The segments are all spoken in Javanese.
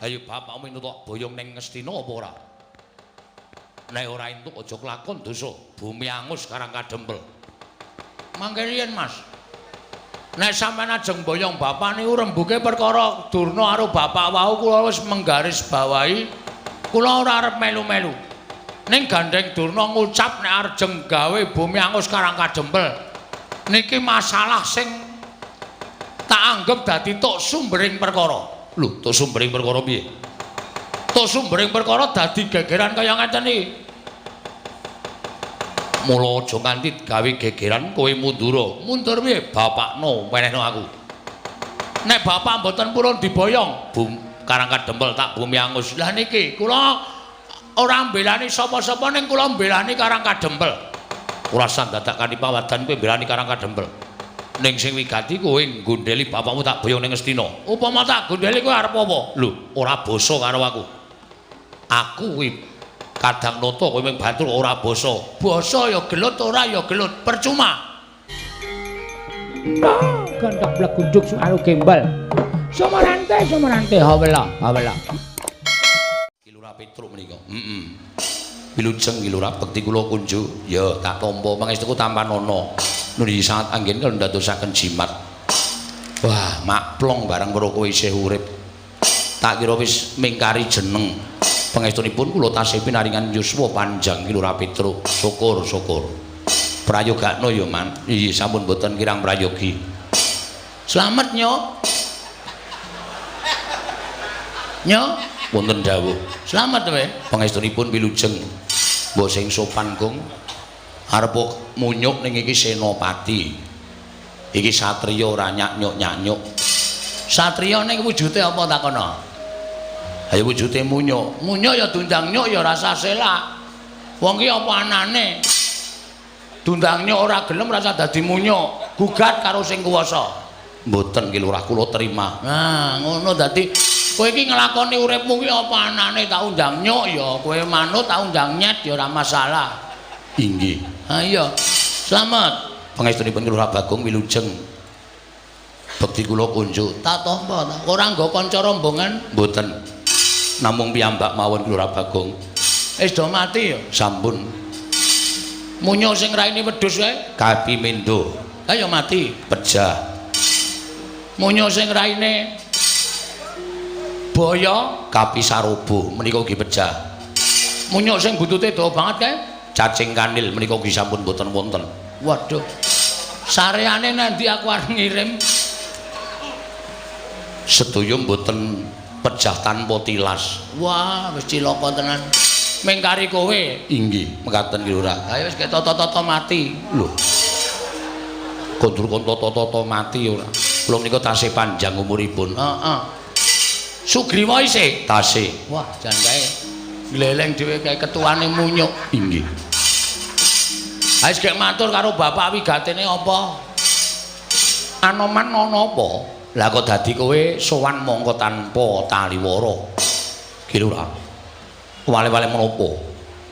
Ayo bapakmu entuk boyong ning Ngastina apa ora? Nek ora entuk aja kelakon dosa, bumi angus Karang Kadempel. Mangke riyen, Mas. Nek sampeyan ajeng boyong bapak niku rembuke perkara Durna karo bapak wau kula wis menggaris bawahi kula ora arep melu-melu. Ning gandeng Durna ngucap nek arjeng gawe bumi angus Karang Kadempel. Niki masalah sing tak anggep dadi tok sumbering perkara. Lho, tok sumbering perkara piye? Tok sumbering perkara dadi gegeran kaya ngeten iki. Mula aja nganti gawe gegeran kowe mundura. Mundur piye? Bapakno wenehno aku. Nek bapak mboten purun diboyong, bum Karang Kadempel tak bumi angus. Lah niki kula ora mbelani sapa-sapa ning kula mbelani Karang Kadempel. Ora usah dadak kanthi pawadan kowe mbelani Karang Kadempel. Ning sing wigati kowe nggondheli bapakmu tak boyong ning Ngastina. Upama tak gondheli kowe arep apa? Lho, ora basa karo aku. Aku kuwi kadang nata kowe mung batur ora basa. Basa ya gelut ora ya gelut, percuma. Gondok blegunduk suaru gembel. Sumarante sumarante hawela hawela. Ki Lurah Petruk menika. Heeh. Wilujeng Ki Lurah bekti kula kunjuk. Ya tak tampa pangestuku tampanana. Nuli sangat anggen kula ndadosaken jimat. Wah, makplong barang weruh kowe isih urip. Tak kira wis mingkari jeneng. Pangestunipun kula tasih pinaringan yuswa panjang Ki Lurah Petruk. Syukur, syukur. Prayogakno ya, Man. Iya, sampun boten kirang prayogi. Slamet, Nyo. Nyo, wonten dawuh. Slamet kowe. Pangestunipun wilujeng. Mbok sing sopan, Gong. Arep munyuk ning iki senopati. Iki satriya ora nyak-nyuk-nyak-nyuk. Satriya ning wujude apa takono? Ayo wujude munyuk. Munyuk ya dundang nyuk ya rasa selak. Wong ki apa anane? Dundang nyuk ora gelem rasa dadi munyuk. Gugat karo sing kuwasa. Mboten Ki Lurah kula terima. Nah, ngono dadi kowe iki nglakoni uripmu ki apa anane tak undang nyuk ya kowe manut, tak undang nyet ya ora masalah. Inggih. Ha iya. Slamet. Pangestunipun Ki Lurah Bagong wilujeng. Bekti kula kunjuk. Tak tampa ta. Ora nggo kanca rombongan? Mboten. Namung piyambak mawon Ki Lurah Bagong. Wis do mati ya? Sampun. Munyuk sing raine wedhus kae? Kapi mendo. Ha ya mati. Pejah. Munyuk sing raine boyo Kapi sarobo menika ugi pejah. Munyuk sing buntute dawa banget kae? Cacing kanil menika ugi sampun boten wonten. Waduh. Sareane nanti aku arep ngirim. Sedaya mboten pejah tanpa tilas. Wah, wis cilaka tenan. Mengkari kowe. Inggih, mekaten Ki Lurah. Ayo wis ketata-tata mati. Lho. Kondur kon tata-tata mati ora. Kula menika tasih panjang umuripun. Heeh. Sugriwa isih tasih. Wah, jan kae gleleng dhewe kae ketuane munyuk. Inggih. Ayo gek matur karo bapak wigatene apa? Anoman ana apa? Lah kok dadi kowe sowan mongko tanpa taliwara. Ki Lurah. Wale-wale menapa?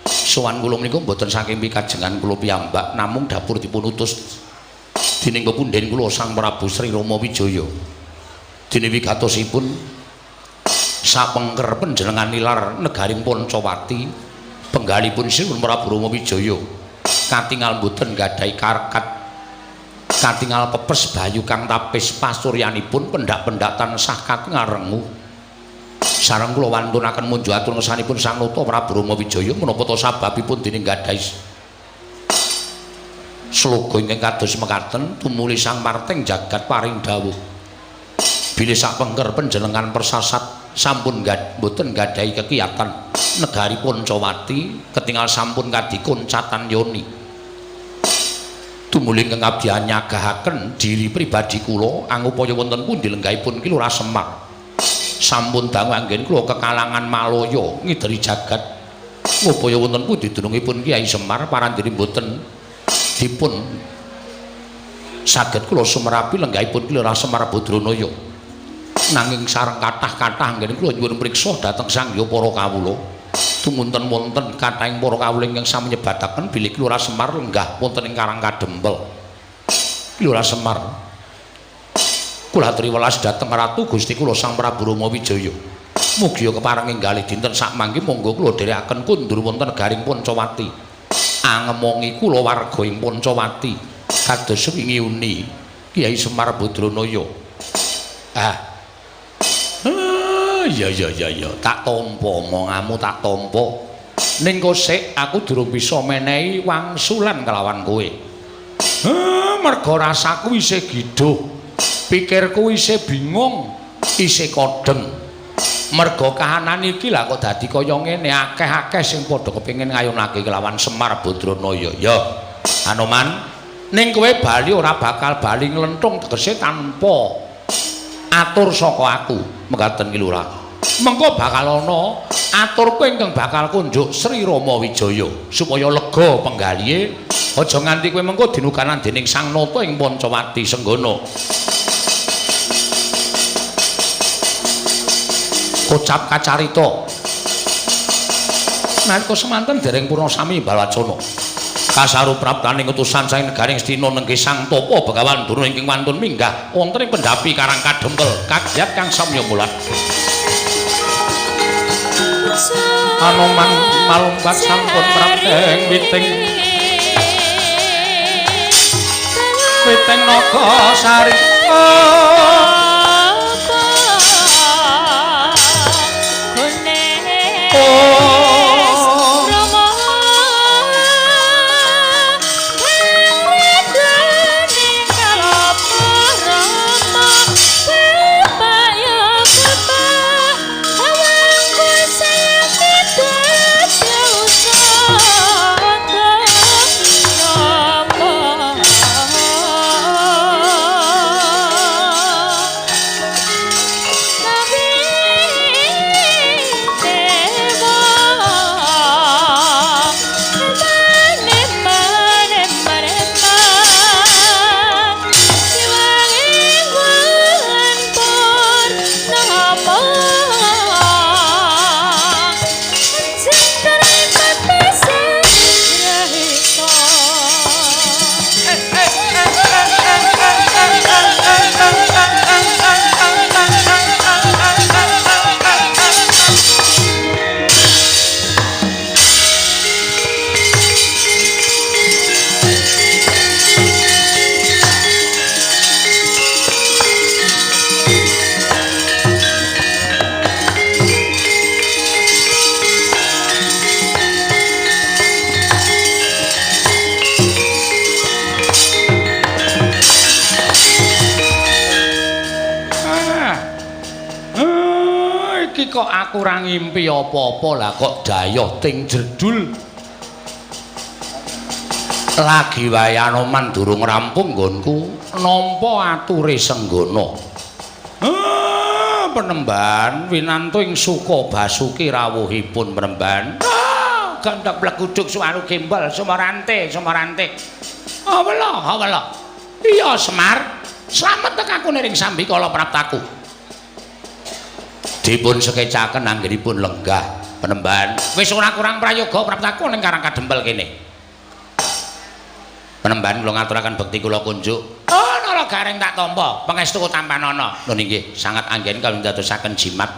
Sowan kula menika mboten saking pikajengan kula piyambak namung dapur dipun utus dening pepundhen kula Sang Prabu Sri Rama Wijaya. Dene wigatosipun sapengker panjenengan nilar negaring Pancawati penggalipun Sri Prabu Rama Wijaya katingal mboten gadhahi karkat katingal pepes bayu kang tapis pasuryanipun pendak-pendak tansah katingal renguh. Sareng kula wantunaken munjuk atur ngersanipun Sang Nata Prabu Rama Wijaya menapa ta sababipun dening gadhahi sloga ingkang kados mekaten tumuli Sang Marteng jagat paring dawuh bilih sapengker panjenengan persasat sampun mboten gadhahi kekiyatan negari Pancawati ketingal sampun kadikon catan yoni tumuli ingkang abdi nyagahaken diri pribadi kula angupaya wonten pundi lenggahipun Ki Lurah Semar sampun dangu anggen kula kekalangan malaya ngideri jagat ngupaya wonten pundi dunungipun Kyai Semar parandene mboten dipun saged kula sumerapi lenggahipun Ki Lurah Semar Badranaya nanging sareng kathah-kathah anggen kula nyuwun priksa dhateng sang hyang para kawula tumunten wonten kathahing para kawula ingkang sami nyebataken bilih Ki Lurah Semar lenggah wonten ing Karang Kadempel. Ki Lurah Semar kula aturi welas dhateng Ratu Gusti kula Sang Prabu Rama Wijaya. Mugia kepareng enggalih dinten sakmangke monggo kula dherekaken kundur wonten negaring Pancawati. Angemongi kula warga ing Pancawati kados wingi uni Kyai Semar Badranaya. Ah. Ya ya ya ya, tak tampa omonganmu, tak tampa. Ning kosek aku durung bisa menehi wangsulan kelawan kowe. Merga rasaku isih gidhuh. Pikirku isih bingung, isih kodheng. Merga kahanan iki lah kok dadi kaya ngene, akeh-akeh sing padha kepengin ngayunake kelawan Semar Badranaya. Ya, Anoman, ning kowe bali ora bakal bali nglenthung tegese tanpa atur saka aku. Mekaten ki Lurah. Mengko bakal ana aturku ingkang bakal kunjuk Sri Rama Wijaya supaya lega penggalihe, aja nganti kowe mengko dinukanan dening Sang Nata ing Pancawati Senggana. Kocap kacarita. Nalika semanten dereng purna sami balwacana. Kasaru praptaning utusan saking negaring Astina nenggih Sang Tapa Begawan Durna ingkang wantun minggah wonten ing pendhapi Karang Kadempel kagyat kang samya mulat. Anoman malumpat sampun prapteng witing witing naga sari. Kok aku ora ngimpi apa-apa lah kok dayoh ting jedul. Lagi wae Anoman durung rampung nggonku nampa ature Senggana. Penemban winantu ing Suka Basuki rawuhipun penemban. Gandhak bleguduk suwaru gembel sumarante sumarante. Awela awela. Iya Semar, slamet tekaku niring sambikala praptaku. Dipun sekecaken anggenipun lenggah penemban. Wis ora kurang prayoga praptaku ning Karang Kadempel kene. Penemban kula ngaturaken bekti kula kunjuk. Oh, nala gareng tak tampa, pangestu tampanana. Lho nggih, sangat anggen kula ndadosaken jimat.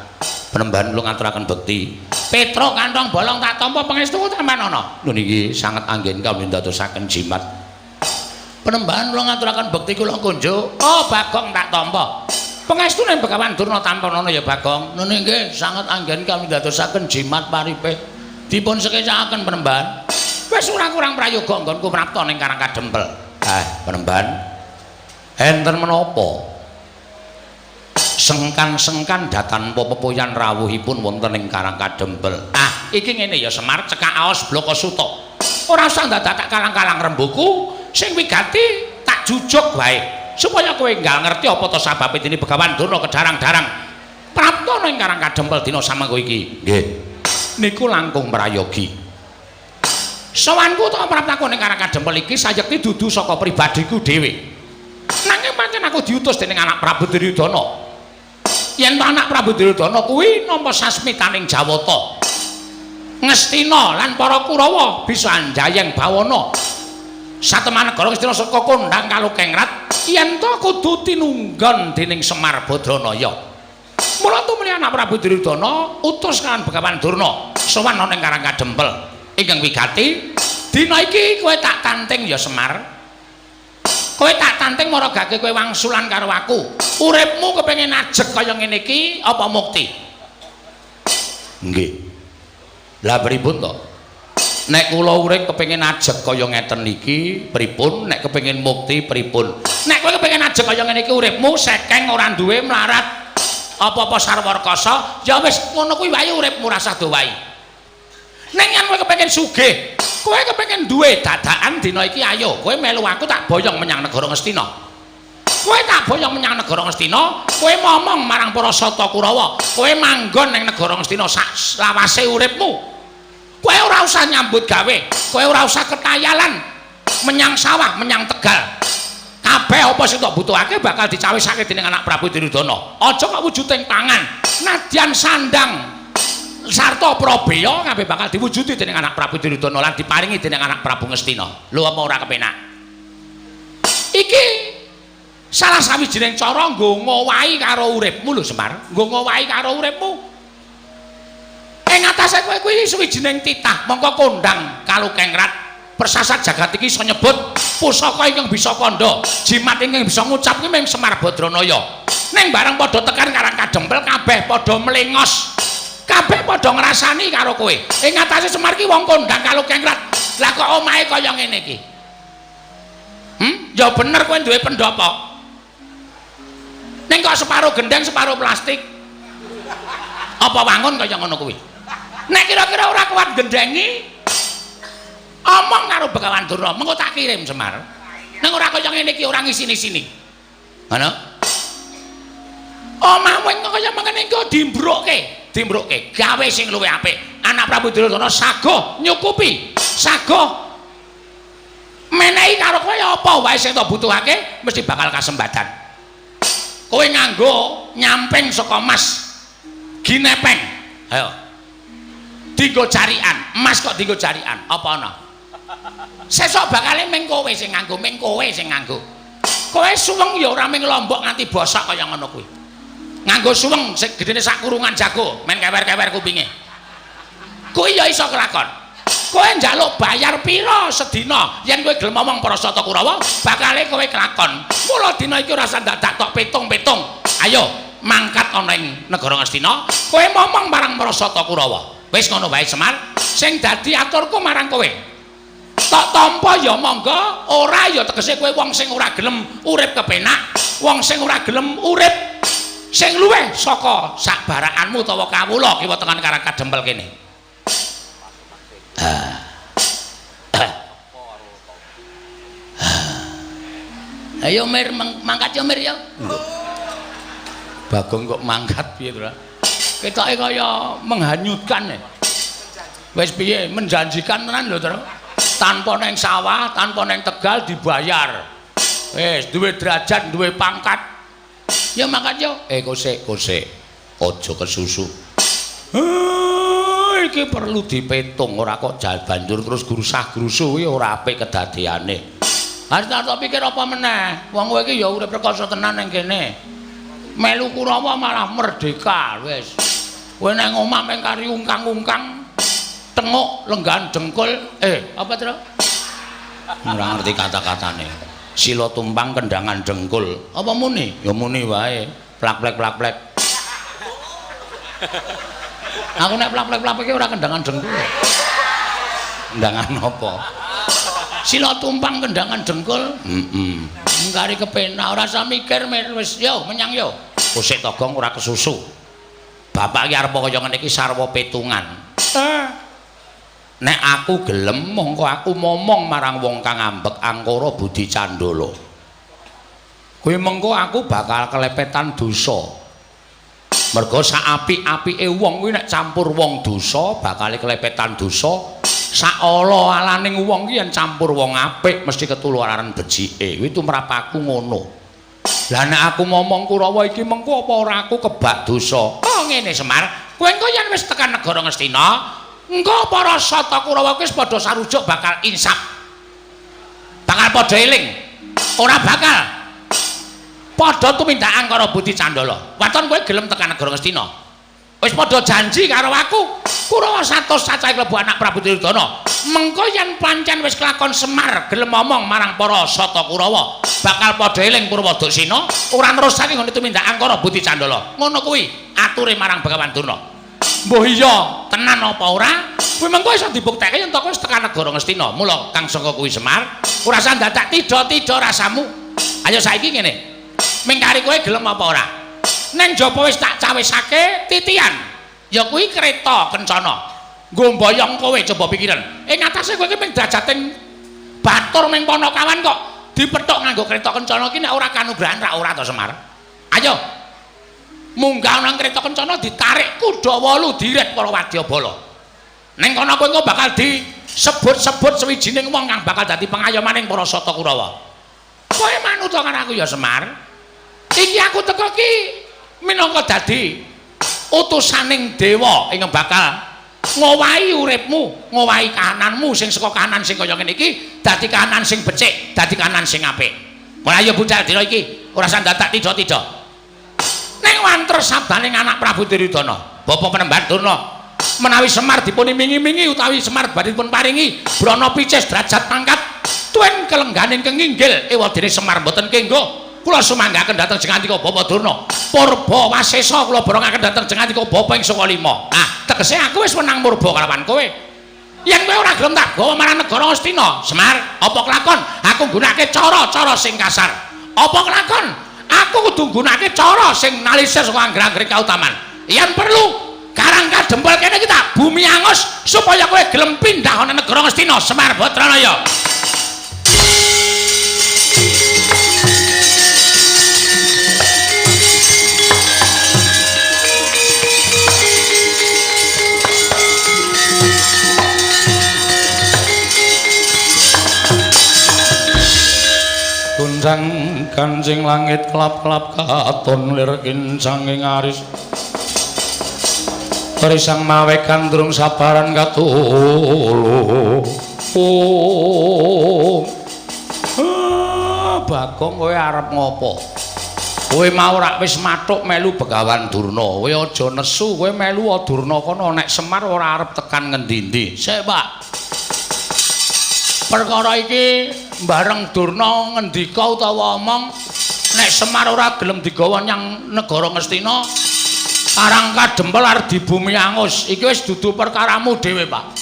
Penemban kula ngaturaken bekti. Petro kantong bolong tak tampa, pangestu tampanana. Lho nggih, sangat anggen kula ndadosaken jimat. Penemban kula ngaturaken bekti kula kunjuk. Oh, Bagong tak tampa. Pangestune Begawan Durna tampanana ya Bagong. Nune nggih sanget anggen kami ndadosaken jimat paripe. Dipun sekecaken penemban. Wis ora kurang prayoga nggonku prapta ning Karang Kadempel. Ah, penemban. Enten menapa? Sengkan-sengkan datanpa pepoyan rawuhipun wonten ing Karang Kadempel. Ah, iki ngene ya Semar, cekak aos blaka suta. Ora usah dadak tak kalang-kalang rembuku, sing wigati tak jujuk wae. Supaya kowe enggal ngerti apa to sababe dene Begawan Durna kedarang-darang prapta ning Karang Kadempel dina samangko iki. Nggih. Niku langkung prayogi. Sowanku to praptaku ning Karang Kadempel iki sayekti dudu saka pribadiku dhewe. Nanging pancen aku diutus dening anak Prabu Duryudana. Yen to anak Prabu Duryudana kuwi nampa sasmitaning Jawata. Ngastina lan para Kurawa bisa anjayeng bawana. Sateman negara Ngastina saka kondhang kalukengrat yen to kudu tinunggon dening Semar Badranaya. Mula tumuli anak Prabu Duryudana utus kan Begawan Durna sowan ana ing Karang Kadempel ingkang wigati. Dina iki kowe tak tanting ya Semar. Kowe tak tanting maragake kowe wangsulan karo aku. Uripmu kepengin ajeg kaya ngene iki apa mukti? Nggih. Lah pripun to? Nek kula urip kepengin ajeg kaya ngeten iki pripun? Nek kepengin mukti pripun? Nek kowe kepengin ajeg kaya ngene iki uripmu sekeng ora duwe mlarat apa-apa sarwa rekasa, ya wis ngono kuwi wae uripmu rasah dowahi. Ning yen kowe kepengin sugih, kowe kepengin duwe dadakan dina iki ayo kowe melu aku tak boyong menyang negara Ngastina. Kowe tak boyong menyang negara Ngastina, kowe momong marang para Sata Kurawa, kowe manggon ning negara Ngastina sak lawase uripmu. Kowe ora usah nyambut gawe, kowe ora usah ketayalan menyang sawah, menyang tegal. Kabeh apa sing tok butuhake bakal dicawisake dening anak Prabu Duryudana. Aja kok wujuding pangan, nadyan sandang sarta prabeya kabeh bakal diwujudi dening anak Prabu Duryudana lan diparingi dening anak Prabu Ngastina. Lho apa ora kepenak? Iki salah sawijining cara nggo ngowahi karo uripmu lho Semar, nggo ngowahi karo uripmu. Ing atase kowe kuwi sawijining titah mongko kondang kalukengrat persasat jagat iki iso nyebut pusaka ingkang bisa kandha, jimat ingkang bisa ngucap kuwi mung Semar Badranaya. Ning bareng padha tekan Karang Kadempel kabeh padha mlengos. Kabeh padha ngrasani karo kowe. Ing atase Semar ki wong kondang kalukengrat. Lah kok omahe kaya ngene iki? Ya bener kowe duwe pendopo. Ning kok separo gendeng, separo plastik. Apa wangun kaya ngono kuwi? Nek kira-kira ora kuat gendengi, omong karo Begawan Durna, mengko tak kirim Semar. Ning ora kaya ngene iki ora ngisini-sini. Ngono? Omahmu kaya mengene iki dimbrukke, dimbrukke, gawe sing luwih apik. Anak Prabu Duryudana saguh nyukupi, saguh menehi karo kowe apa wae sing tok butuhake mesti bakal kasembadan. Kowe nganggo nyamping saka mas ginepeng. Ayo. Dinggo jarian, emas kok dinggo jarian, apa ana? Sesuk bakale ming kowe sing nganggo, ming kowe sing nganggo. Kowe suweng ya ora ming lombok nganti bosok kaya ngono kuwi. Nganggo suweng sing gedene sak kurungan jago, men kewer-kewer kupinge. Kuwi ya iso kelakon. Kowe njaluk bayar pira sedina yen kowe gelem omong para Sata Kurawa, bakale kowe kelakon. Mula dina iki ora usah dadak tok pitung-pitung. Ayo mangkat ana ing negara Ngastina, kowe momong marang para Sata Kurawa. Wis ngono wae Semar, sing dadi aturku marang kowe. Tok tampa ya monggo, ora ya tegese kowe wong sing ora gelem urip kepenak, wong sing ora gelem urip sing luwih saka sak barakanmu utawa kawula kiwa tengan Karang Kadempel kene. Ayo Mir, mangkat yo Mir yo. Bagong kok mangkat piye to? Ketoke kaya menghanyutkan. Wis piye menjanjikan tenan lho, Tru. Tanpa neng sawah, tanpa neng tegal dibayar. Wis duwe derajat, duwe pangkat. Ya mangkat yo. Kosek, kosek. Aja kesusu. Iki perlu dipetung, ora kok banjur terus grusah-grusu kuwi ora apik kedadeane. Harus tak pikir apa meneh? Wong kowe iki ya urip rekoso tenan ning kene. Melu Kurawa malah merdeka wis. Kowe nang omah mung kari ungkang-ungkang, tenguk lenggahan dengkul, apa Tru? Ora ngerti kata-katane. Sila tumpang kendangan dengkul. Apa muni? Ya muni wae. Plak-plek plak-plek. Aku nek plak-plek plak-plek ora kendangan dengkul. Kendangan apa? Sila tumpang kendangan dengkul. Heeh. Ngkari kepenak ora usah mikir wis yo menyang yo. Kosek Togong ora kesusu. Bapak iki arep kaya ngene iki sarwa petungan. Nek aku gelem mongko aku momong marang wong kang ambek angkara budi candala. Kuwi mengko aku bakal kelepetan dosa. Mergo sak apik-apike wong kuwi nek campur wong dosa bakal kelepetan dosa. Sak ala-alaning wong ki yen campur wong apik mesti ketularan becike. Kuwi tumrap aku ngono. Lah nek aku momong Kurawa iki mengko apa ora aku kebak dosa? Oh ngene Semar, kowe engko yen wis tekan negara Ngastina, engko para Sata Kurawa kuwi wis padha sarujuk bakal insaf. Bakal padha eling. Ora bakal Padha tumindak angkara budi candala. Waton kowe gelem tekan negara Ngastina. Wis padha janji karo aku. Kurawa 100 cacahe klebu anak Prabu Duryudana. Mengko yen pancen wis kelakon Semar gelem omong marang para Sata Kurawa, bakal padha eling Purwodaksina, ora nerusake nggone tumindak angkara budi candala. Ngono kuwi ature marang Begawan Durna. Mbuh iya tenan apa ora? Kuwi mengko iso dibuktekke yen to kowe wis tekan negara Ngastina. Mula kang sangka kuwi Semar, ora usah dadak tidha-tidha rasamu. Ayo saiki ngene. Mingkari kowe gelem apa ora? Neng jaba wis tak cawisake titian. Ya kuwi kereta kencana. Nggo mboyong kowe coba pikiran. Ing atase kowe iki mung drajating batur ming Panakawan kok dipethuk nganggo kereta kencana iki nek ora kanugrahan ra ora to Semar. Ayo. Munggah nang kereta kencana ditarik kuda 8 diret para wadyabala. Ning kono kowe engko bakal disebut-sebut sewijining wong kang bakal dadi pengayomaning para Sata Kurawa. Kowe manut karo aku ya Semar. Iki aku teko ki minangka dadi utusaning dewa ingkang bakal ngowahi uripmu, ngowahi kahananmu sing saka kahanan sing kaya ngene iki dadi kahanan sing becik, dadi kahanan sing apik. Mulai ayo budal dina iki, ora usah dadak tidha-tidha. Ning wanter sabdaning anak Prabu Duryudana, Bapak Penemban Durna, menawi Semar dipun imingi-imingi utawi Semar badhe dipun paringi brana picis derajat pangkat tuen kelengganing kenginggil ewadene Semar mboten kenggo. Kula sumanggaken dhateng jengantika Bapak Durna. Purba wasesa kula borongaken dhateng jengantika Bapak ing saka lima. Nah, tegese aku wis wenang murba kalawan kowe. Yen kowe ora gelem tak gawa marang negara Ngastina, Semar, apa kelakon aku nggunakake cara-cara sing kasar? Apa kelakon aku kudu nggunakake cara sing nalisir saka angger-anggere kautaman? Yen perlu Karang Kadempel kene iki tak bumi angus supaya kowe gelem pindah ana negara Ngastina, Semar Badranaya. Gonjang kancing langit klap-klap katon lir kincang ing aris. Risang mawe gandrung sabaran katulu. Oh. Bagong kowe arep ngopo? Kowe mau rak wis mathuk melu Begawan Durna. Kowe aja nesu, kowe melu Durna kono nek Semar ora arep tekan ngendi-endi. Sik, Pak. Perkara iki bareng Durna ngendika utawa omong nek Semar ora gelem digawa nyang negara Ngastina, Karang Kadempel arep dibumi angus. Iki wis dudu perkaramu dhewe, Pak.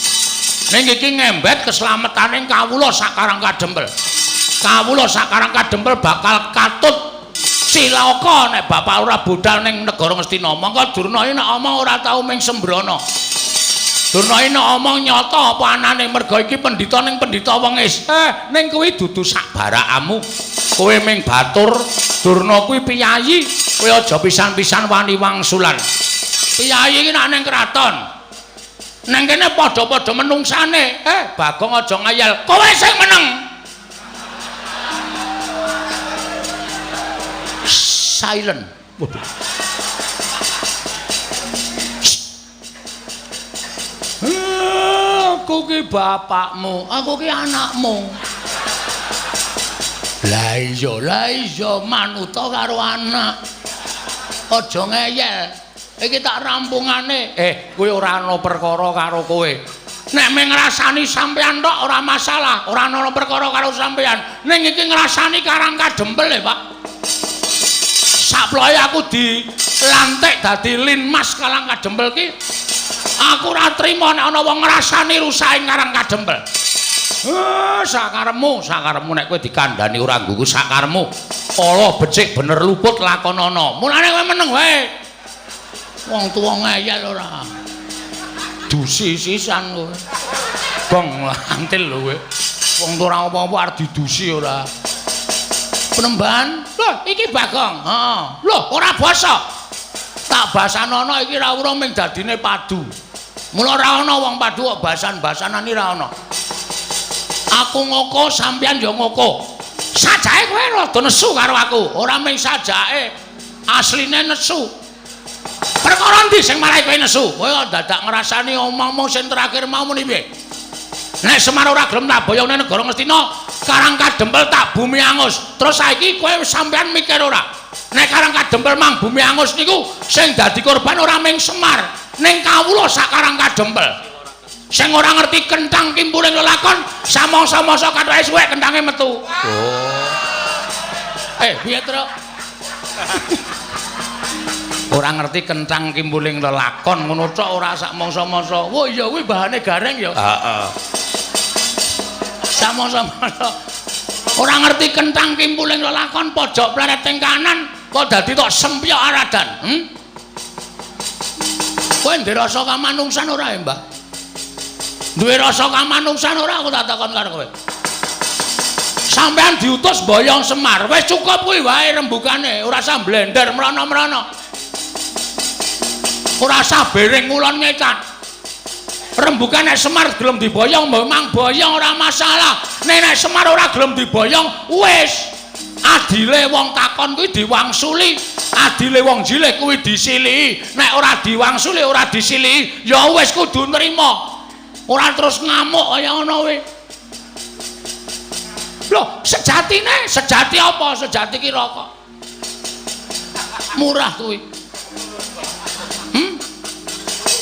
Ning iki ngembet keslametane kawula sak Karang Kadempel. Kawula sak Karang Kadempel bakal katut cilaka nek bapak ora budal ning negara Ngastina. Mongko Durna iki nek omong ora tau ming sembrono. Durna iki nek omong nyata apa anane merga iki pendhita ning pendhita wong is. Ning kuwi dudu sak barakamu. Kowe ming batur, Durna kuwi piyayi. Kowe aja pisan-pisan wani wangsulan. Piyayi iki nek ning kraton. Neng kene padha-padha menungsane. Bagong aja ngayal. Kowe sing meneng. Silent. Waduh. Aku ki bapakmu, aku ki anakmu. Lah iya manuta karo anak. Aja ngeyel. Iki tak rampungane. Kowe ora ana perkara karo kowe. Nek mung ngrasani sampean tok ora masalah, ora ana perkara karo sampean. Ning iki ngrasani Karang Kadempel e, Pak. Saploe aku dilantik dadi Linmas Karang Kadempel ki. Aku ora trima nek ana wong ngrasani rusake Karang Kadempel. Sakaremu, sakaremu nek kowe dikandhani ora nggugu sakaremu. Ala becik bener luput lakonana. Mulane kowe meneng wae. Wong tuwa ngeyel ora. Dusi sisan kowe. Bong lantil lho kowe. Wong tuwa ora apa-apa arep didusi ora. Penemban, lho iki Bagong. Heeh. Lho ora basa. Tak basanono iki ra urung ming dadine padu. Mula ora ana wong padu kok basan-basanan iki ra ana. Aku ngoko sampeyan ya ngoko. Sajake kowe rada nesu karo aku. Ora ming sajake, asline nesu. Perkara endi sing marai kowe nesu? Kowe kok dadak ngrasani omongmu sing terakhir mau muni piye? Nek Semar ora gelem tak boyong nang negara Ngastina, Karang Kadempel tak bumi angus. Terus saiki kowe sampean mikir ora? Nek Karang Kadempel mang bumi angus niku sing dadi korban ora ming Semar, ning kawula sak Karang Kadempel. Sing ora ngerti kenthang kimpuling lelakon, samangsa-mangsa kathoke suwek kenthange metu. Oh. Piye, Truk? Ora ngerti kenthang kimpuling lelakon ngono tok ora sak mangsa-mangsa. Wah iya kuwi bahane gareng ya. Heeh. Samangsa-mangsa ora ngerti kenthang kimpuling lelakon pojok pleret ing kanan kok dadi tok sempyok aradan. Kowe ndek rasa kamanungsan ora ya, Mbah? Duwe rasa kamanungsan ora aku tak takon karo kowe. Sampeyan diutus boyong Semar, wis cukup kuwi wae rembugane, ora usah blender mrono-mrono. Ora usah bering ngulon ngecan. Rembugan nek Semar gelem diboyong memang boyong ora masalah. Nek Semar ora gelem diboyong wis. Adile wong takon kuwi diwangsuli, adile wong jilih kuwi disilihi. Nek ora diwangsuli ora disilihi, ya wis kudu nrima. Ora terus ngamuk kaya ngono kuwi. Loh, sejatine, sejati apa? Sejati ki rokok. Murah kuwi.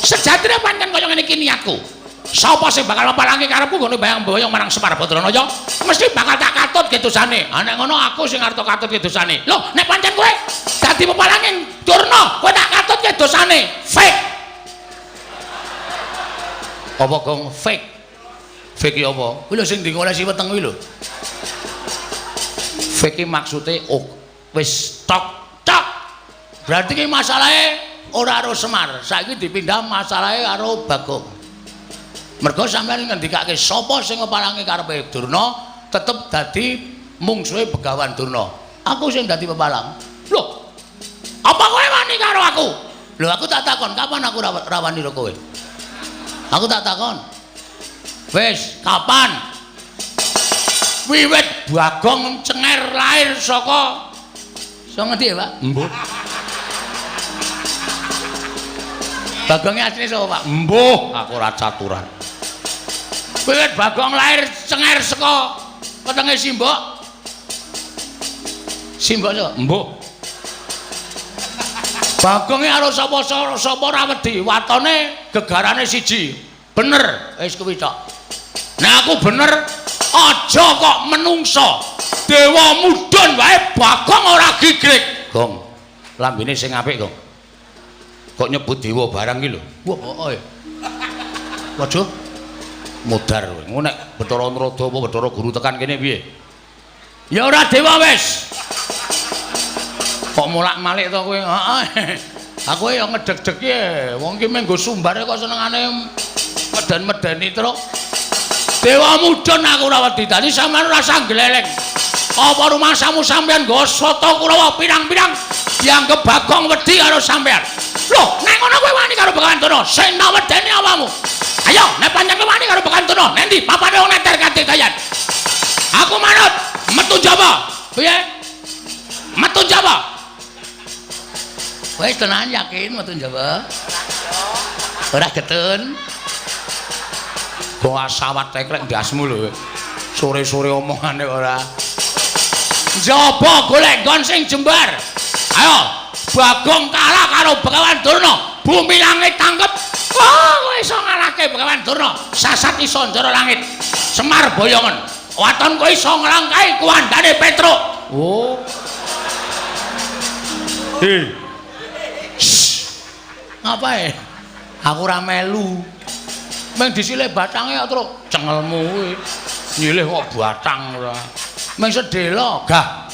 Sejatine pancen kaya ngene iki niatku. Sapa sing bakal mapalangi karepku nggone bayang-boyong marang Semar Badranaya, mesti bakal tak katut kedosane. Ha nek ngono aku sing arep katut kedosane. Loh, nek pancen kowe dadi pepalange Durna, kowe tak katut kedosane. Fake. Apa gong fake? Fake ki apa? Kuwi lho sing dingolesi weteng kuwi lho. Fake ki maksude oh, wis tok tok. Berarti ki masalahe ora karo Semar, saiki dipindah masalahe karo Bagong. Mergo sampeyan ngendikake sapa sing ngepalangi karepe Durna tetep dadi mungsuhe Begawan Durna. Aku sing dadi pepalang. Lho, apa kowe wani karo aku? Lho aku tak takon, kapan aku rawani karo kowe? Aku tak takon. Wis, kapan? Wiwit Bagong cenger lahir saka saka ngendi ya, Pak? Mbuh. Bagongnya asline sapa, Pak? Mbuh, aku ora caturan. Wiwit Bagong lahir cenger saka wetenge Simbok. Simbok sapa? Mbuh. Bagonge karo sapa ora wedi, watone gegarane siji. Bener, wis kuwi tok. Nek aku bener, aja kok menungso. Dewa mudhun wae Bagong ora gigrik. Gong, lambene sing apik, Gong. Kok nyebut dewa barang iki lho. Wah, heeh. Waduh. Modar kowe. Ngono nek Bathara Narada apa Bathara Guru tekan kene piye? Ya ora dewa wis. Kok molak-malik to kowe? Heeh. Aku ya ngedeg-deg ki. Wong ki mung nggo sumbare kok senengane meden-medeni truk. Dewa mudhun aku ora wedi. Dadi sampeyan ora usah gleleng. Apa rumangsamu sampeyan nggo sata Kurawa pirang-pirang dianggep Bagong wedi karo sampeyan? Loh, nek ngono kowe wani karo Begawan Durna, sing tak wedeni awakmu. Ayo, nek pancen kowe wani karo Begawan Durna, nendi papane wong neter katirtayan. Aku manut, metu Jawa. Piye? Metu Jawa. Wis tenan yakin metu Jawa. Ora getun. Kok asawat teklek ndasmu lho. Sore-sore omongane ora. Njaba golek nggon sing jembar. Ayo, Bagong kalah karo Begawan Durna, bumi langit tangkep. Wah, kowe iso ngalahke Begawan Durna, sasat iso njara langit. Semar boyongen. Waton kowe iso nglangkahi kuwandane Petruk. Oh. Hei. Ngapae? Aku ora melu. Meng disilih batange kok truk cengelmu kuwi. Nyilih kok batang ora. Meng sedhela gah.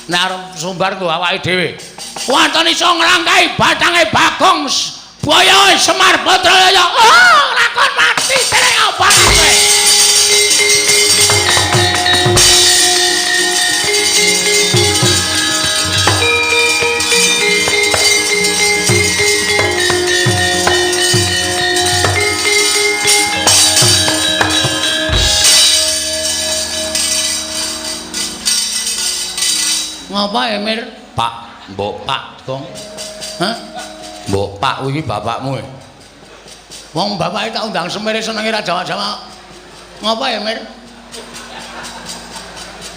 Nek arep sumbar nggo awake dhewe. Waton iso nglangkahi batange Bagong boyoe Semar Badraya. Oh, lakon mati dereng apa kowe. Ngapa Emir? Pak, mbok Pak, Gong. Hah? Mbok Pak kuwi bapakmu e. Wong bapake tak undang semere senenge ra jawab-jawab. Ngapa ya, Mir?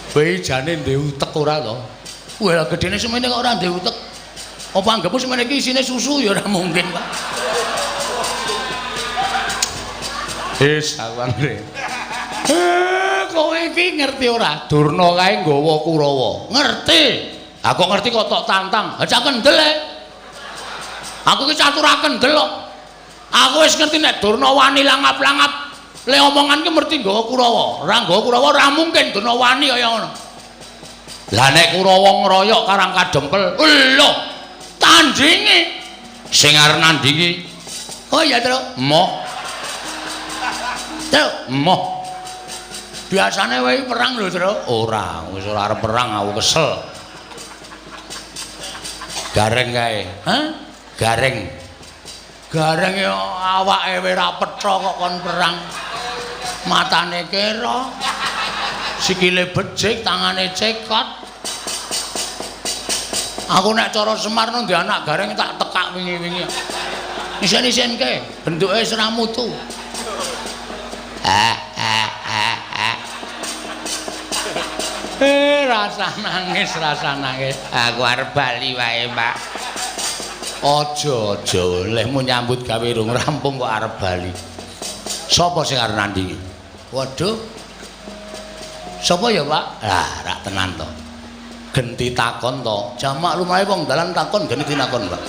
Bae jane ndek utek ora to? Wah, gedene semene kok ora ndek utek. Apa anggepmu semene iki isine susu ya ora mungkin, Pak. Wis, aku anggere. Kowe iki ngerti ora? Durna kae nggawa Kurawa. Ngerti. Aku ngerti kok tok tantang. Ha cak kendel e. Aku iki catur kendel kok. Aku wis ngerti nek Durna wani langap-langap. Le omongan ki mesti nggawa Kurawa. Ora nggawa Kurawa ora mungkin Durna wani kaya ngono. Lah nek Kurawa ngroyok Karang Kadempel, lho, tandinge sing arep nandingi. Oh iya, Truk. Emoh. Truk, emoh. Biasane wae perang lho, Truk. Ora, wis ora arep perang aku kesel. Gareng kae. Hah? Gareng. Gareng ya awake wis ora petha kok kon perang. Matane kera. Sikile becik, tangane cekot. Aku nek cara Semar nang anak Gareng tak tekak wingi-wingi. Isen-isenke, bentuke wis ora mutu. Rasa nangis, rasa nangis. Aku arep bali wae, Pak. Aja, aja, lehmu nyambut gawe rung rampung kok arep bali. Sapa sing arep nandingi? Waduh. Sapa ya, Pak? Lah, rak tenan to. Genti takon to. Jamak lumahe wong dalan takon genti tinakon, Pak.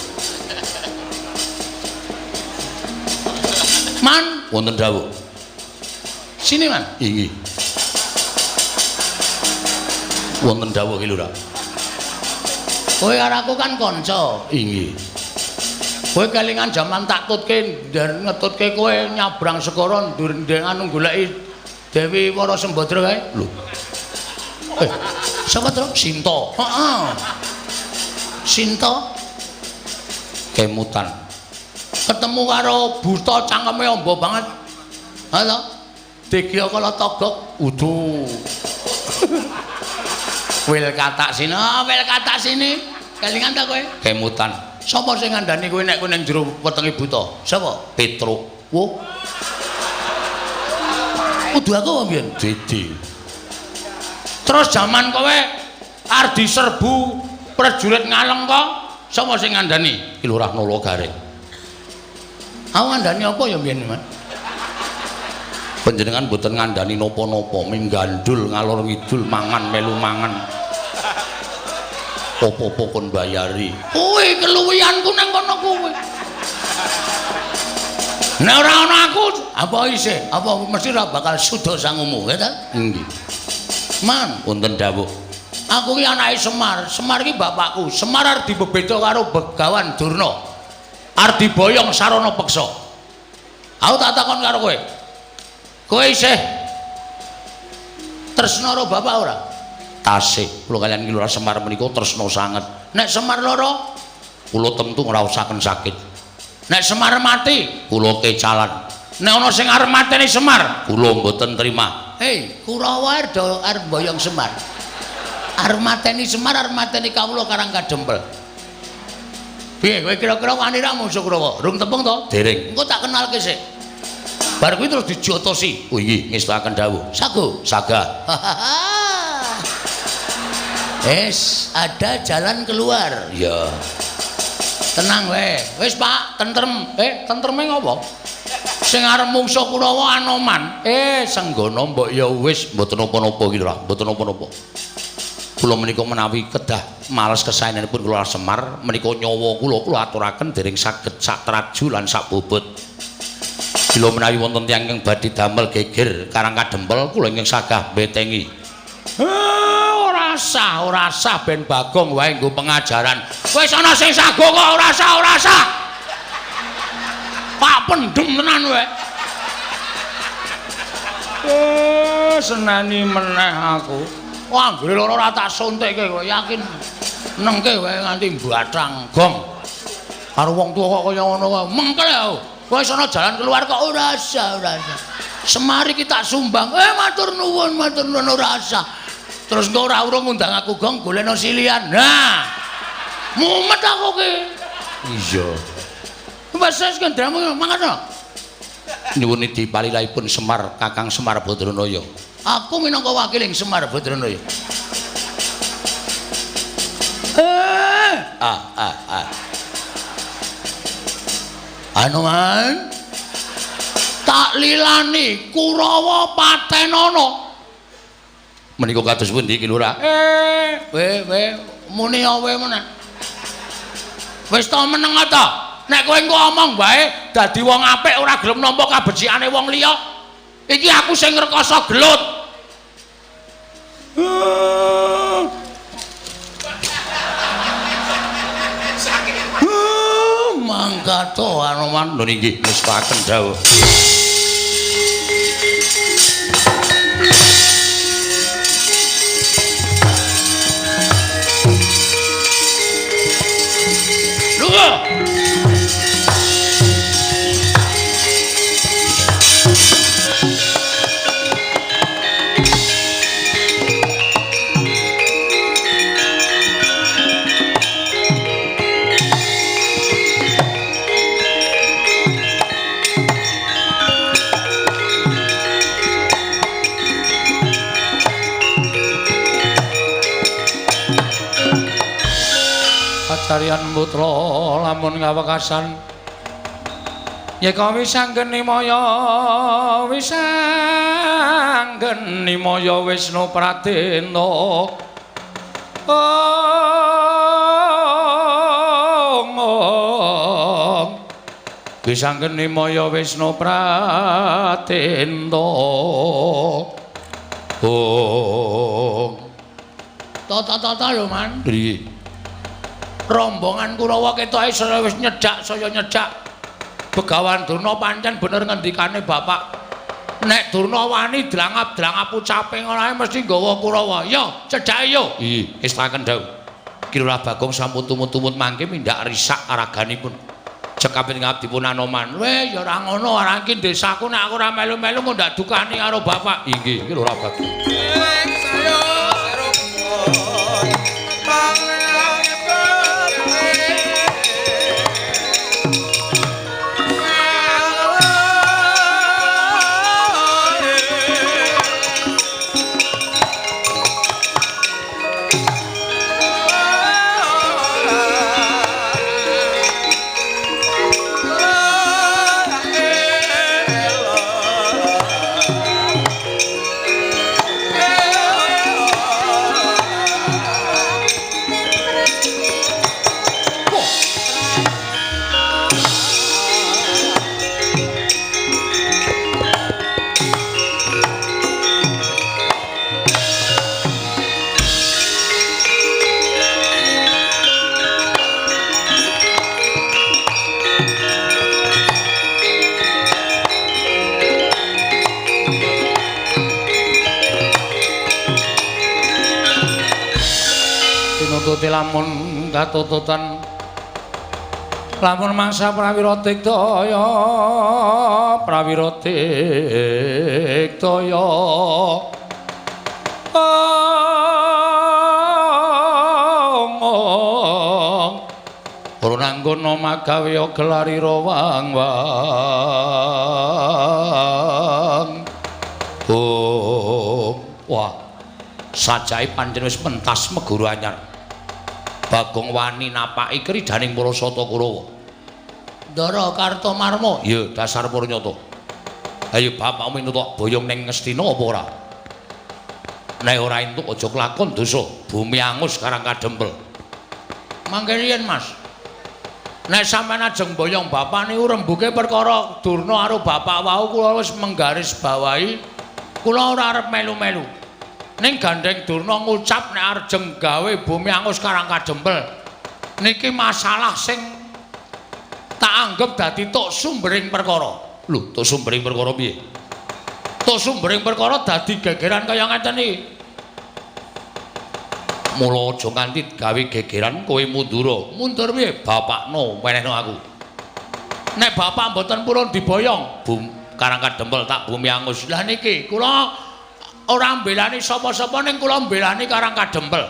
Man, wonten dawuh. Sini, Man. Inggih. Wonten dawuh ki Lurah. Kowe karo aku kan kanca. Inggih. Kowe kelingan jaman tak tutke ngetutke kowe nyabrang segara ndur anu goleki Dewi Wara Sembadra kae. Lho. Sapa to? Sinta. Heeh. Sinta kemutan. Ketemu karo buta cangkeme amba banget. Ha to? Digya kala togok. Udu. Wil katak sini, oh, wil katak sini. Kelingan ta kowe? Kemutan. Sapa sing ngandani kowe nek kowe ning jero wetenge buta? Sapa? Petruk. Wo. Kudu aku apa mbiyen? Didi. Terus jaman kowe arep diserbu prajurit Ngaleng kok, sapa sing ngandani? Ki Lurah Nala Gareng. Aku ngandani apa ya mbiyen, Mas? Panjenengan mboten ngandani napa-napa, ming gandul ngalor ngidul mangan melu mangan. Apa-apa kon bayari. Kuwi keluwihanku nang kono kuwi. Nek ora ana aku, apa isih? Apa mesti ora bakal suda sangumu, ya ta? Nggih. Man, wonten dawuh. Aku ki anake Semar. Semar ki bapakku. Semar arep dibebeda karo Begawan Durna. Arep diboyong sarana peksa. Aku tak takon karo kowe. Kowe isih tresna karo bapak ora? Tasih. Kula kaliyan Ki Lurah Semar menika tresna sanget. Nek Semar lara, kula tentu ngraosaken sakit. Nek Semar mati, kula kecalan. Nek ana sing arep mateni Semar, kula mboten trima. Hei, Kurawa arep mboyong Semar. Arep mateni Semar, arep mateni kawula Karang Kadempel. Piye kowe kira-kira wani ra musuh Kurawa? Rung tepung to? Dereng. Engko tak kenalke sik. Bar kuwi terus dijotosi. Oh inggih, ngestakaken dawuh. Sago, saga. Es, ada jalan keluar. Iya. Tenang wae. Wis, Pak, tentrem. Tentreme ngopo? Sing arep mungsuh Kurawa Anoman. Senggono mbok ya wis mboten napa-napa iki lho, mboten napa-napa. Kula menika menawi kedah males kesaenanipun kula Semar menika nyawa kula kula aturaken dereng saged sak traju lan sak bobot. Bila menawi wonten tiyang ingkang badhe damel geger Karang Kadempel kula ingkang sagah mbetengi. Ora sah, ora sah ben Bagong wae nggo pengajaran. Wis ana sing sago kok ora sah, ora sah. Pak pendem tenan kowe. Seneni meneh aku. Wah, anggere lara ora tak suntikke kowe yakin. Nengke wae nganti mbathang gong. Karo wong tuwa kok kaya ngono wae. Mengkel aku. Wis ana jalan keluar kok ora sah, ora sah. Semar iki tak sumbang. Matur nuwun, matur nuwun ora sah. Terus engko ora urung ngundang aku gong golekno silian. Nah. Mumet aku ki. Iya. Wis wis kendramu mangan. Nyuwun nidi palilahipun Semar Kakang Semar Badranaya. Aku minangka wakiling Semar Badranaya. Anoman tak lilani Kurawa patenana. Menika kados pundi Ki Lurah? We muni awe meneh. Wis to meneng ta? Nek kowe engko omong wae dadi wong apik ora gelem nampa kabecikane wong liya. Iki aku sing ngrekoso gelut. Mangkato Anoman. Lho nggih nestaken dawuh. Lho. Kacarian putra lamun ngawekasan yeka wisanggeni maya wisanggeni maya Wisnu Pradena ong wisanggeni maya Wisnu Pradena ong tata-tata lho man. Piye? Rombongan Kurawa ketoke saya wis nyedak, saya nyedak. Begawan Durna pancen bener ngendikane bapak. Nek Durna wani drangap-drangap ucape ngono ae mesti nggawa Kurawa. Yo, cedhake yo. Iya, estaken dawuh. Ki Lurah Bagong sampun tumut-tumut mangke mindhak risak araganipun. Cekapit ngabdipun Anoman. Weh, ya ora ngono, ora iki desaku nek aku ora melu-melu kok ndak dukani karo bapak. Inggih, Ki Lurah Bagong. Tinututi lamun katututan lamun mangsa prawira digdaya prawira digdaya ong ora magawe gelarira wang wang oh wah sajae pancen wis pentas meguru anyar. Bagong wani napaki kridaning para sata Kurawa. Ndara Kartomarma. Ya, dasar purnyata. Ayo bapakmu minutuk boyong ning Ngastina apa ora? Nek ora entuk aja kelakon dosa, bumi angus karang kadempel. Mangke riyen, Mas. Nek sampeyan ajeng boyong bapak niku rembuke perkara Durna karo bapak wau kula wis menggaris bawahi kula ora arep melu-melu. Ning gandeng Durna ngucap nek arjeng gawe bumi angus karang kadempel. Niki masalah sing tak anggep dadi tok sumbering perkara. Lho, tok sumbering perkara piye? Tok sumbering perkara dadi gegeran kaya ngeten iki. Mula aja nganti gawe gegeran kowe mundura. Mundur piye? Bapakno wenehno aku. Nek bapak mboten purun diboyong, bum karang kadempel tak bumi angus. Lah niki kula ora mbelani sapa-sapa ning kula mbelani Karang Kadempel.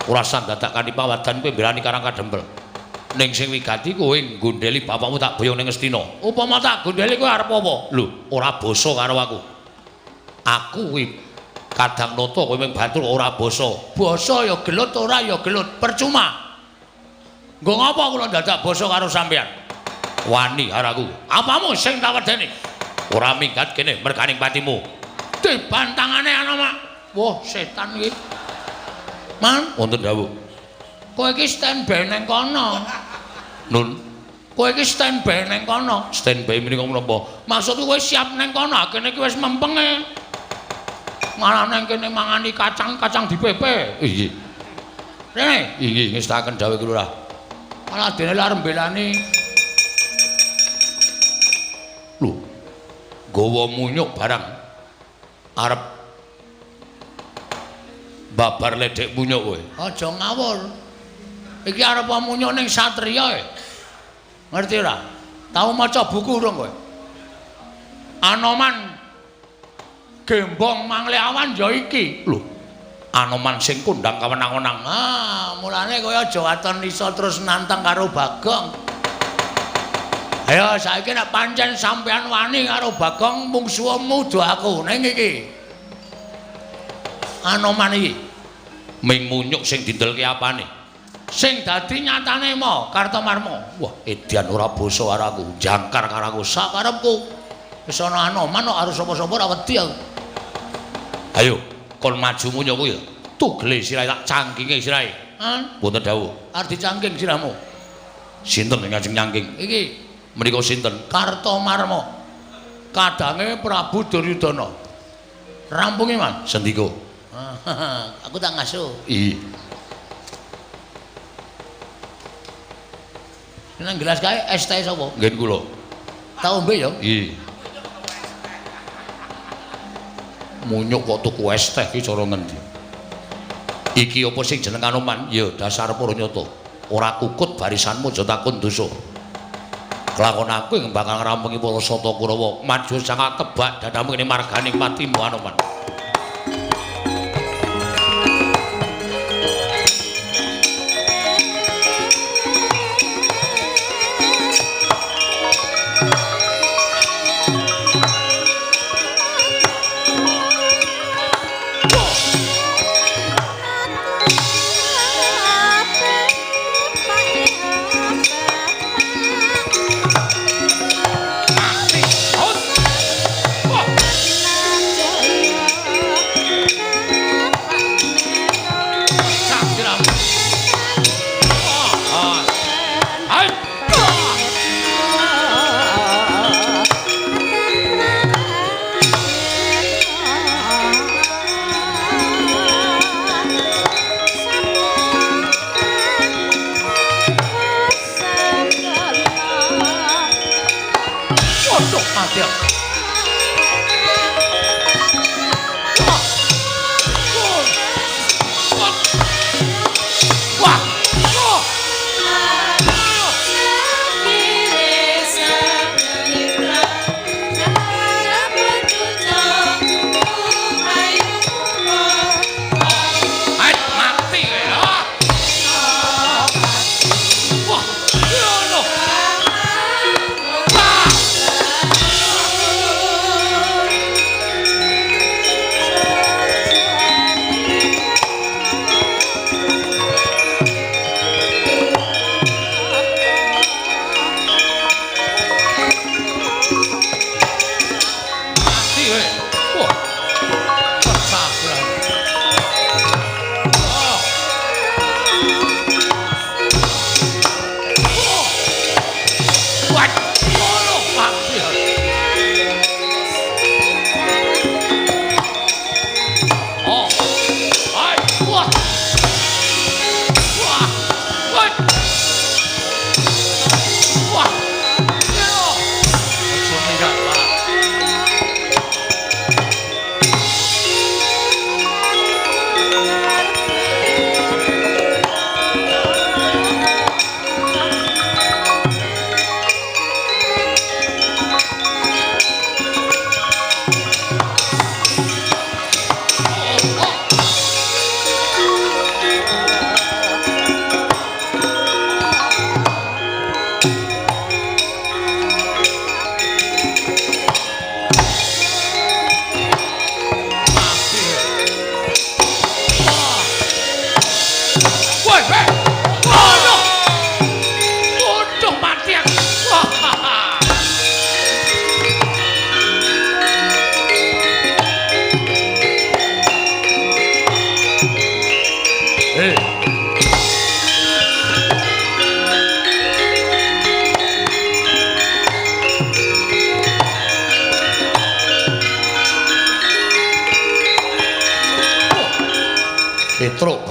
Ora usah dadak kanthi pawadan kowe mbelani Karang Kadempel. Ning sing wigati kowe nggondheli bapakmu tak boyong ning Ngastina. Upama tak gondheli kowe arep apa? Lho, ora basa karo aku. Aku kuwi kadang nata kowe mung batur ora basa. Basa ya gelut ora ya gelut, percuma. Nggo ngapa kula dadak basa karo sampeyan? Wani karo aku. Apamu sing tak wedeni? Ora minggat kene merganing patimu. Dibantangane ana, Mak. Wah, setan iki. Man, wonten dawuh. Kowe iki standby nang kono. Nun, kowe iki standby nang kono. Standby menika menapa? Maksudku kowe siap nang kono, kene iki wis mempenge. Malah nang kene mangani kacang-kacang dipepe. Inggih. Rene, inggih ngestaken dawuh Lurah. Malah dene arep mbelani. Lho, gawa munyuk barang arep babar ledek munyuk kowe. Aja ngawur. Iki arep munyuk ning satriya e. Ngerti ora? Tau maca buku urung kowe? Anoman Gembong Mangleawan ya iki. Lho, Anoman sing kondang kawenang-wenang. Ah, mulane kowe aja waton iso terus nantang karo Bagong. Ayo saiki nek pancen sampean wani karo Bagong mungsuhmu do aku ning iki. Anoman iki ming munyuk sing dindelke apane? Sing dadi nyatane mo Kartomarma. Wah, edian ora basa karo aku, jangkar karo aku sakarepku. Wis ana Anoman kok arep sapa-sapa ora wedi aku. Ayo, kon maju munyuk kuwi. Tugele sirahe tak cangkinge sirahe. Hah? Wonten dawuh. Arep dicangking sirahmu. Sinten sing ngajeng nyangking? Iki menika sinten? Kartomarma. Kadange Prabu Duryudana. Rampungi, Mas. Sendika. Aku tak ngasuh. Iya. Nang gelas kae es teh sapa? Nggih kula. Tak ombe ya? Iya. Munyuk kok tuku es teh iki cara ngendi? Iki apa sing jeneng Anoman? Ya dasar para nyata. Ora kukut barisanmu aja takon dosa. Kelakon aku ing bakal ngrampungi para sata Kurawa. Maju sangat tebak dadamu kene marganing patimu Anoman. Jaya.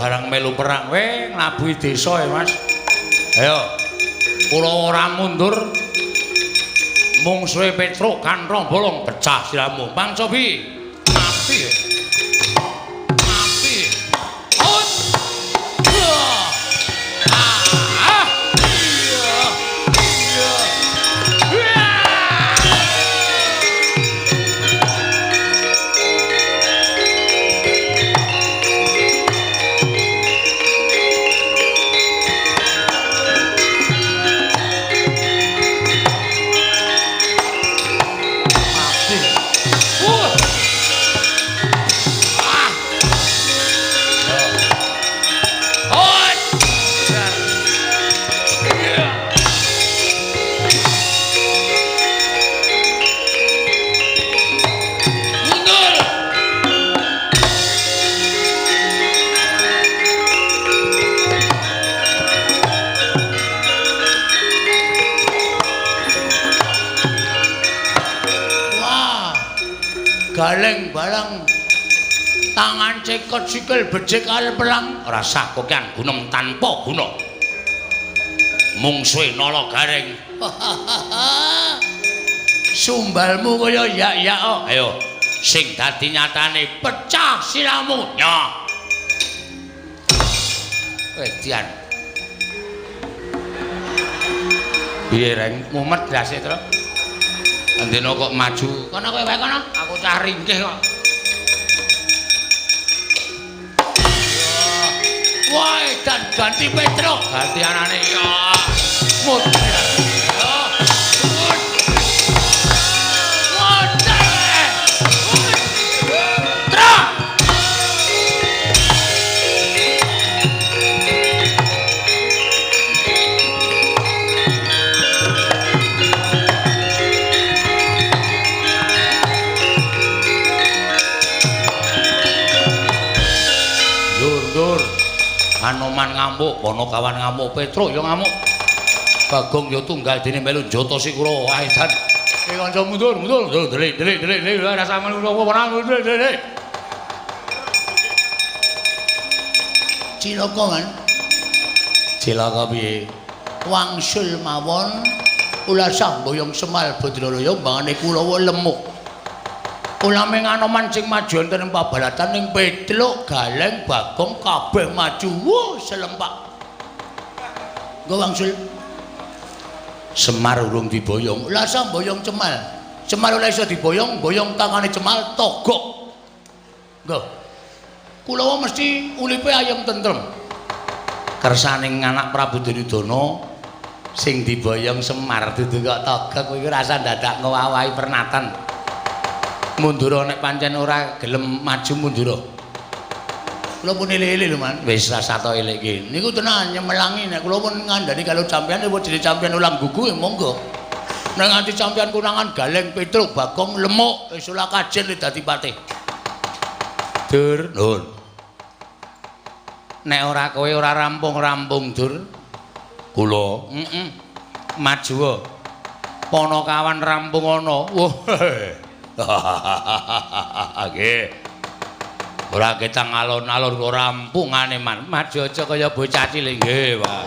barang melu perang we nglabuhi desa ya Mas. Ayo. Kula ora mundur. Mungsuhe Petruk kanthong bolong pecah siramu. Mang cobi. Mati. Mati. Ut. Ah. Iya. Iya. Galeng balang tangan cekot sikil becik al pelang rasah kokean gunung tanpa guna mungsuhe nala gareng. Sumbalmu kaya yak-yak. Ayo sing dadi nyatane pecah siramu nyoh. Wedian piye reng mumet ndase to. Andena kok maju kono kowe wae kono, aku cah ringkih kok. Wah, dan ganti Petruk, ganti anane ya. Mudhar. Anoman ngamuk, Ponokawan ngamuk, Petruk ya ngamuk. Bagong ya tunggal dene melu njotosi kula. Ae jan. Eh kanca mundur, mundur, delik delik delik delik rasa melu ora delik delik. Cilaka kan? Cilaka piye? Wangsul mawon ulasah mboyong Semal Badralaya mbangane Kulawa lemuk. Ulaming Anoman sing maju wonten ing pabalatan ning Petruk, Galeng, Bagong kabeh maju. Wuh, selempak. Nggo wangsul. Semar urung diboyong. Lah sa mboyong Cemal. Cemal ora iso diboyong, boyong tangane Cemal togok. Nggo. Kulawa mesti ulipe ayem tentrem. Kersaning anak Prabu Duryudana sing diboyong Semar dudu kok togok kuwi rasa dadak ngowahi pernatan. Mundura nek pancen ora gelem maju mundura. Kula pun elek-elek lho, Man. Wis rasa to elek iki. Niku tenan nyemelangi nek kula pun ngandani kalau sampean wis jenenge sampean ulang gugu ya monggo. Nek nganti sampean konangan Galeng Petruk Bagong lemuk wis ora kajen dadi patih. Dur, nun. Nek ora kowe ora rampung-rampung, Dur. Kula, heeh. Maju. Ponokawan rampung ana. Wah. Nggih. Ora ketang alon-alon kok rampungane man. Maju aja kaya bocah cilik nggih, Pak.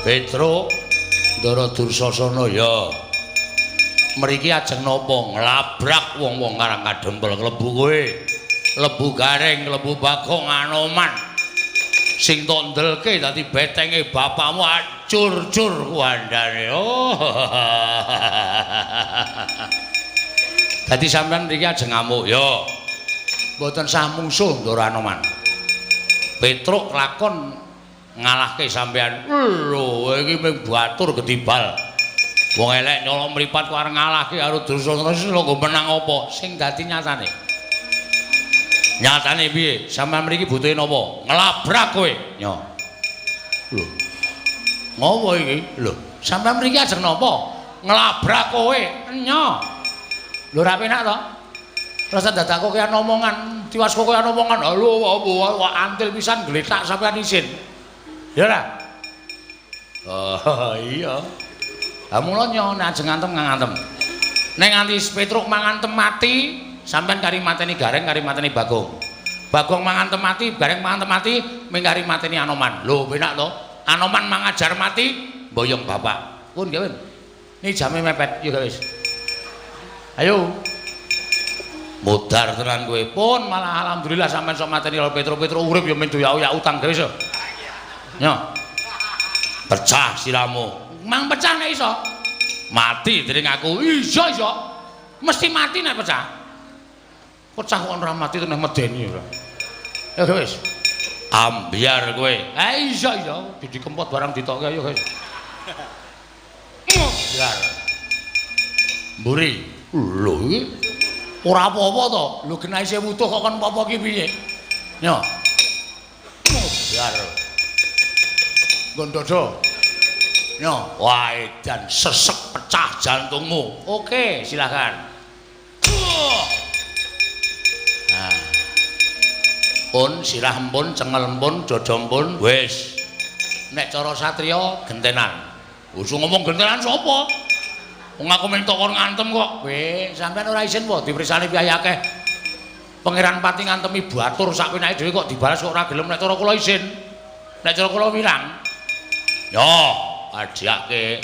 Petruk Ndara Dursasana ya. Mriki ajeng napa? Nglabrak wong-wong Karang Kadempel klebu kowe. Klebu Gareng, klebu Bagong Anoman. Sing tok ndelke dadi betenge bapakmu acur-cur kuandane. Oh. Dadi sampean mriki ajeng ngamuk ya. Mboten sah mungsuh Ndara Anoman. Petruk lakon ngalahke sampean. Lho, iki mung batur gedibal. Wong elek nyolong mripat kok arep ngalahke karo Dursasana lho nggo menang apa? Sing dadi nyatane. Nyatane piye? Sampeyan mriki butuhe napa? Nglabrak kowe. Nyo. Lho. Ngopo iki? Lho, sampeyan mriki ajeng napa? Nglabrak kowe. Nyo. Lho ora penak to? Rasa dadak kok kaya omongan, tiwas kok kaya omongan. Halo, wah antil pisan gletak sampeyan isin. Ya ora? Oh, iya. Lah mula nyo nek ajeng ngantem ngantem. Nek nganti Petruk mangantem mati, sampean kari mateni Gareng, kari mateni Bagong. Bagong mangantem mati, Gareng mangantem mati, ming kari mateni Anoman. Lho, penak to? Anoman mangajar mati, boyong bapak. Pun gawe. Ini jame mepet, yo wis. Ayo. Modar tenan kowe. Pun malah alhamdulillah sampean sok mateni karo Petruk. Petruk urip yo men doyak-oyak utang gawe wis. Nyo. Pecah siramu. Mang pecah nek iso. Mati dening aku. Iso iso. Mesti mati nek pecah. Pecah kok ora mati teneh medeni ora. Ya wis. Ambyar kowe. Eh iso iso didi kempot barang ditokke ayo guys. Ambyar. Mburi. Lho iki ora apa-apa to. Lho genah isih wutuh kok kon apa-apa ki piye? Nyo. Ambyar. Nggon dodo. Nyo, wah edan sesek pecah jantungmu. Oke, silakan. Nah. Pun sirah empun, cengel empun, dada empun, wis. Nek cara satriya gentenan. Wis ngomong gentenan sapa? Wong aku mung tok ngantem kok. Weh, sampean ora isin po dipersani piye akeh. Pangeran Pati ngantemi batur sak penake dhewe kok dibalas kok ora gelem nek cara kula isin. Nek cara kula wirang. Yo, ajake.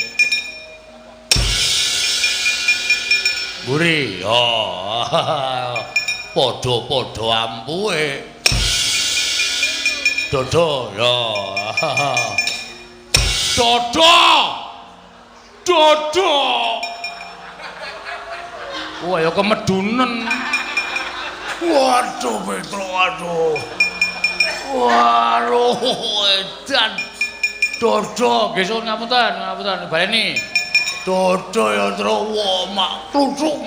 Mburi, yo. Padha-padha ampuhe. Dodo, yo. Dodo. Dodo. Wah, ya kemedunen. Waduh, Petro, aduh. Waduh, edan. Dodo, nggih suwun ngapunten, ngapunten. Baleni. Dodo ya, Tru, wah, mak kluthuk.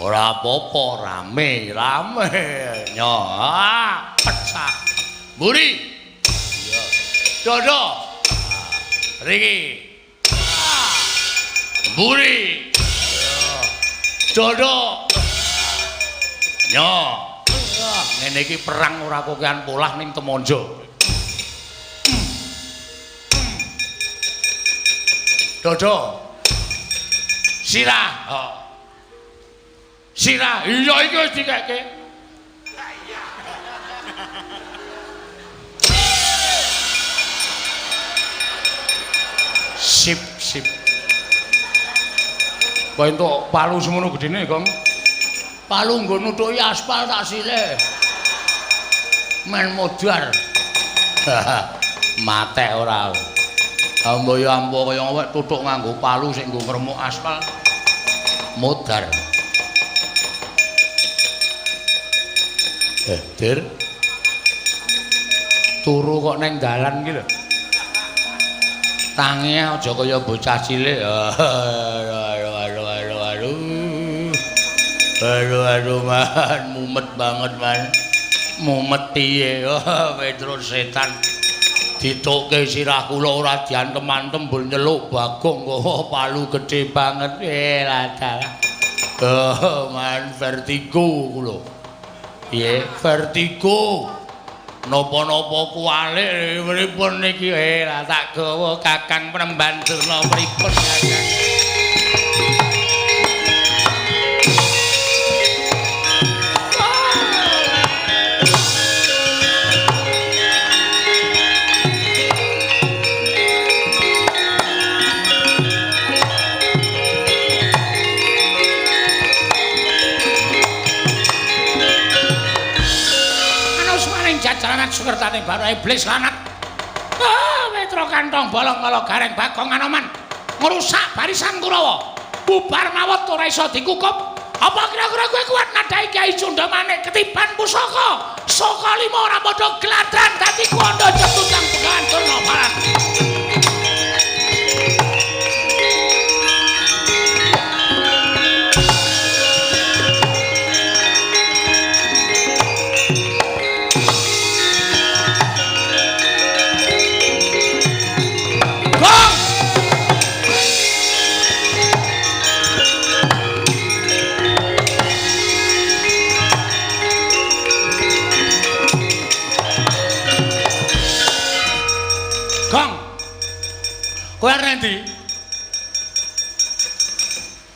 Ora apa-apa, rame, rame. Nyo, pecah. Mburi. Iya. Dodo. Riki. Mburi. Dodo. Nyo. Ngene iki perang ora kokean polah ning Temonjo. Dodo. Sirah. Oh. Sirah. Iya iki wis dikeke. Sip, sip. Kok entuk palu semono gedene, Gong? Palu nggo nutuki aspal tak silih. Men modar. Matek ora. Ambo ya ambo kaya awake tutuk nganggo palu sing nggo ngremuk aspal. Modar. Dir. Turu kok neng dalan iki lho. Tangi aja kaya bocah cilik. Aduh aduh aduh aduh. Aduh aduh man, mumet banget man. Mumet piye? Oh, Petruk setan. Ditokke sirah kula ora diantem-antem mbul nyeluk Bagong kok palu gedhe banget. Lah dalah. Oh, man vertigo kula. Piye? Vertigo. Napa-napa kuwalik pripun niki? Lah tak gawa Kakang Penemban Durna pripun Kakang? Setaning Bathara Iblis lanat. Ah, Wetra kantong bolong kala Gareng Bagong Anoman ngrusak barisan Kurawa. Bubar mawut ora iso dikukup. Apa kira-kira kowe kuat nadhahi Kyai Cundamanik ketiban pusaka? Saka lima ora padha gladran dadi kuwanda jetutang Begawan Durna Barat. Kowe arep endi?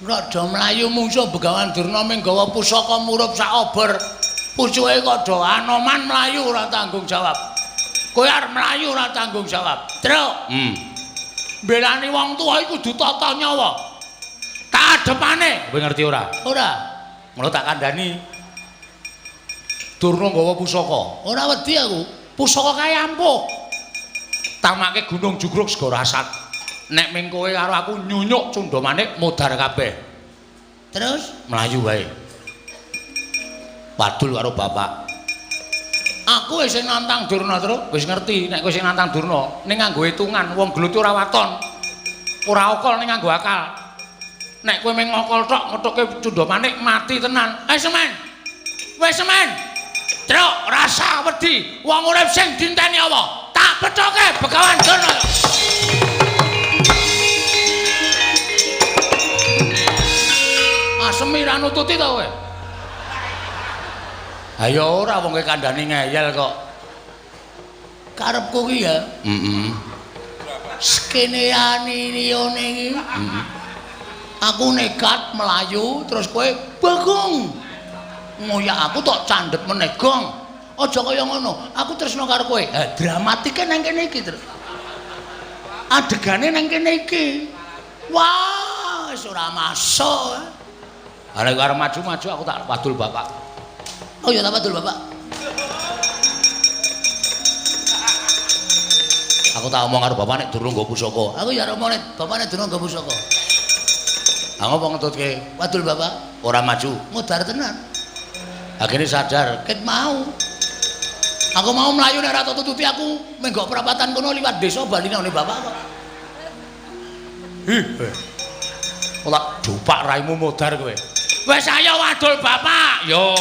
Raja mlayu mungsuh Begawan Durna ming gawa pusaka murup sak obor. Pucuke kok do Anoman mlayu ora tanggung jawab. Kowe arep mlayu ora tanggung jawab. Truk. Mbelani wong tuwa iku kudu tata nyawa. Tak adepane. Kowe ngerti ora? Ora. Ngono tak kandhani. Durna gawa pusaka. Ora wedi aku. Pusaka kae ampuh. Tamake Gunung Jugruk Segara Asat. Nek ming kowe karo aku nyunyuk Cundamanik modar kabeh. Terus mlayu wae. Wadul karo bapak. Aku wis sing nantang Durna, Truk. Wis ngerti nek kowe sing nantang Durna, ning nganggo hitungan wong gelut ora waton. Ora okol ning nganggo akal. Nek kowe ming ngokol tok ngethuke Cundamanik mati tenan. Eh semen. Wis semen. Truk rasa wedi wong urip sing dinteni apa? Tak pethoke Begawan Durna. Asemi ra nututi ta kowe? Ha ya ora wong kowe kandhani ngeyel kok. Karepku ki ya. Heeh. Skeneane liyane iki. Heeh. Aku nekat melayu terus kowe Bagong. Ngoyak aku tok candhet meneh gong. Aja kaya ngono, aku tresno karo kowe. Ha dramatike nang kene iki, Truk. Adegane nang kene iki. Wah, wis ora masuk. Ha nek arep maju-maju aku tak wadul bapak. Oh ya tak wadul bapak. Aku tak omong karo bapak nek durung nggo pusaka. Aku ya omong nek bapak nek durung nggo pusaka. Ha ngopo ngetutke? Wadul bapak. Ora maju. Modar tenan. Akhirnya sadar, ket mau. Aku mau mlayu nek ora tututi aku menggok perapatan kono liwat desa bali nang bapak kok. Ih. Ora dupak raimu modar kowe. Wis ayo wadul bapak. Yo.